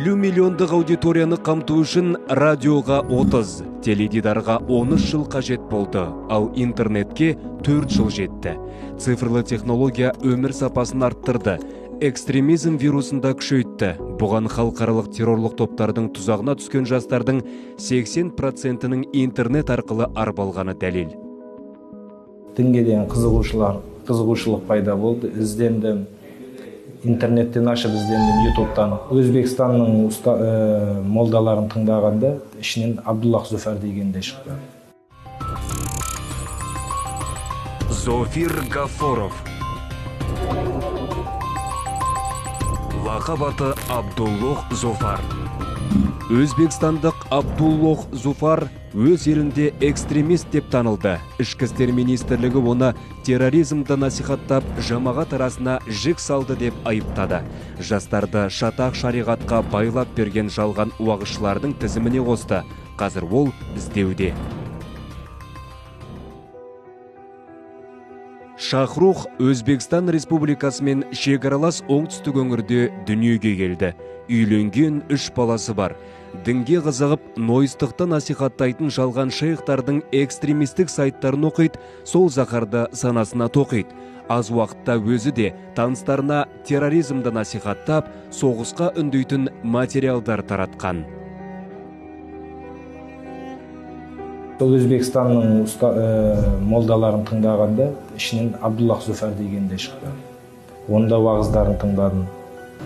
50 миллиондық аудиторияны қамту үшін радиоға 30, теледидарға 13 жыл қажет болды, ал интернетке 4 жыл жетті. Цифрлы технология өмір сапасын арттырды, экстремизм вирусын да күшейтті. Бұған халықаралық террорлық топтардың тұзағына түскен жастардың 80%-інің интернет арқылы арбалғаны дәлел. Дінге деген қызығушылық пайда болды, іздендім. Интернеттен ашып іздендім, ютубтан. Өзбекстанның молдаларын тыңдағанда ішінен Абдуллах Зуфар деген де шықты. Зофир Гафоров. Лақап аты Абдуллох Зуфар. Өзбекстандық Абдуллох Зуфар өз елінде экстремист деп танылды. Ішкі істер министрлігі оны терроризмді насихаттап, жамағат арасына жік салды деп айыптады. Жастарды шатақ шариғатқа байлап берген жалған уағызшылардың тізіміне қосты. Қазір ол іздеуде. Шахрух Өзбекстан Республикасымен шекаралас оңтүстік өңірде дүниеге келді. Үйленген 3 баласы бар. Дінге қызығып, нойыстықты насихаттайтын жалған шейхтардың экстремистік сайттарын оқиды, сол заһарды санасына тоқиды. Аз уақытта өзі де таныстарына терроризмді насихаттап, соғысқа үндейтін материалдар таратқан. Сол Өзбекстанның молдаларын тыңдағанда ішінен Абдуллах Зуфар деген де шықты. Онда уағыздарын тыңдадым.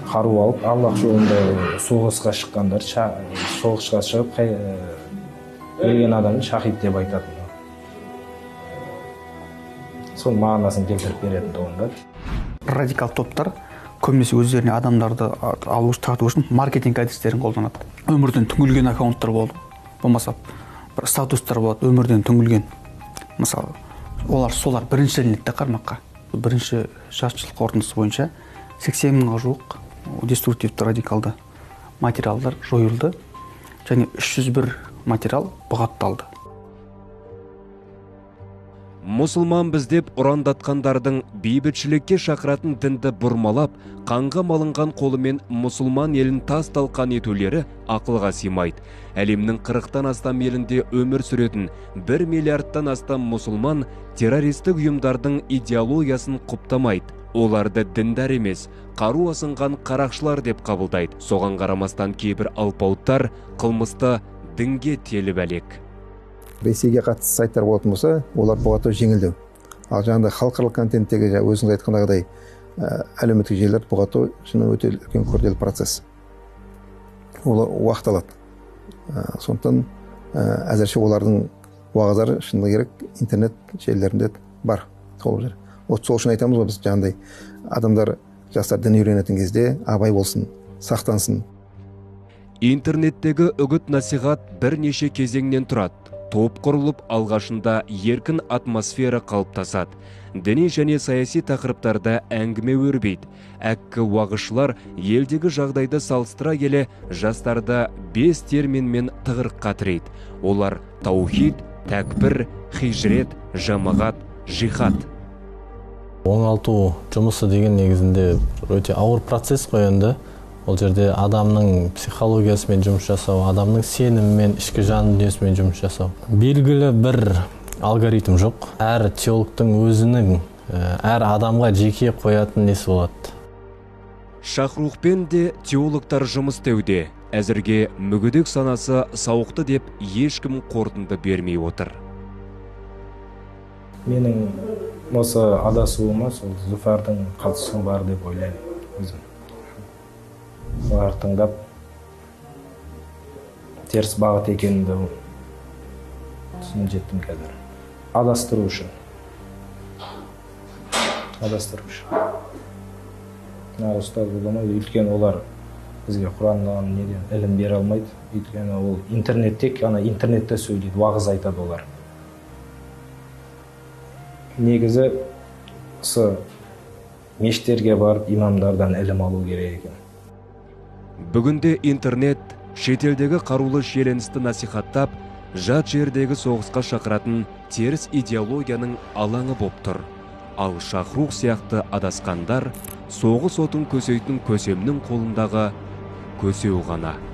Қару алып, Аллах жолында соғысқа шыққандар, соғысқа шығып, өлген адамды шахид деп айтатын. Сол мағынасын келтіріп беретін тұғын да. Радикал топтар көбінесе өздеріне адамдарды алу, тарту үшін маркетинг әдістерін қолданады. Өмірден түңілген аккаунттар болды, болмаса бір статустар болады, өмірден түңілген. Мысалы, солар бірінші ілінеді де қармаққа. Бірінші жарты жыл қорытындысы бойынша 80 мыңға жуық деструктивті радикалды материалдар жойылды және 301 материал бұғатталды. Мұсылманбыз деп ұрандатқандардың бейбітшілікке шақыратын дінді бұрмалап, қанға малынған қолымен мұсылман елін тас талқан етулері ақылға сыймайды. Әлемнің 40-тан астам елінде өмір сүретін 1 миллиардтан астам мұсылман террористік ұйымдардың идеологиясын құптамайды. Оларды діндар емес, қару асынған қарақшылар деп қабылдайды. Соған қарамастан кейбір алпауыттар қылмысты дінге теліп әлек. Ресейге қатысты сайттар болатын болса, олар бұғаттау жеңілдеу. Ал жаңағыдай халықаралық контенттегі, өзіңіз айтқандағыдай, әлеуметтік желілерді бұғаттау шынымен өте үлкен күрделі процесс. Олар уақыт алады. Сондықтан әзірше олардың уағыздары шыны керек интернет желілерінде бар, толып жүр. Вот сол үшін айтамыз ғой біз, жаңағыдай адамдар, жастар дін үйренетін кезде абай болсын, сақтансын. Интернеттегі үгіт насихат бірнеше кезеңнен тұрады. Топ құрылып, алғашында еркін атмосфера қалыптасады. Діни және саяси тақырыптарда әңгіме өрбейді. Әккі уағызшылар елдегі жағдайды салыстыра келе жастарды 5 терминмен тығырыққа тірейді. Олар таухид, тәкпір, хижрет, жамағат, жихад. Оңалту жұмысы деген негізінде өте ауыр процесс қой енді. Ол жерде адамның психологиясымен жұмыс жасау, адамның сенімімен, ішкі жан дүниесімен жұмыс жасау. Белгілі бір алгоритм жоқ. Әр теологтың өзінің, әр адамға жеке қоятын несі болады. Шахрухпен де теологтар жұмыс істеуде. Әзірге мүгедек санасы сауықты деп ешкім қорытынды бермей отыр. Менің осы адасуыма сол Зуфардың қатысы бар деп ойлаймын өзім. Олар тыңдап теріс бағыт екенімді түсініп жеттім қазір. Адастыру үшін. Адастыру үшін. Ұстаз бола алмайды, өйткені олар бізге Құраннан неден ілім бере алмайды. Өйткені ол интернетте, ана интернетте сөйлейді, уағыз айтады олар. Негізі осы мешіттерге барып имамдардан ілім алу керек екен. Бүгінде интернет шетелдегі қарулы шиеленісті насихаттап, жат жердегі соғысқа шақыратын теріс идеологияның алаңы боп тұр. Ал Шахрух сияқты адасқандар соғыс отын көсейтін көсемнің қолындағы көсеу ғана.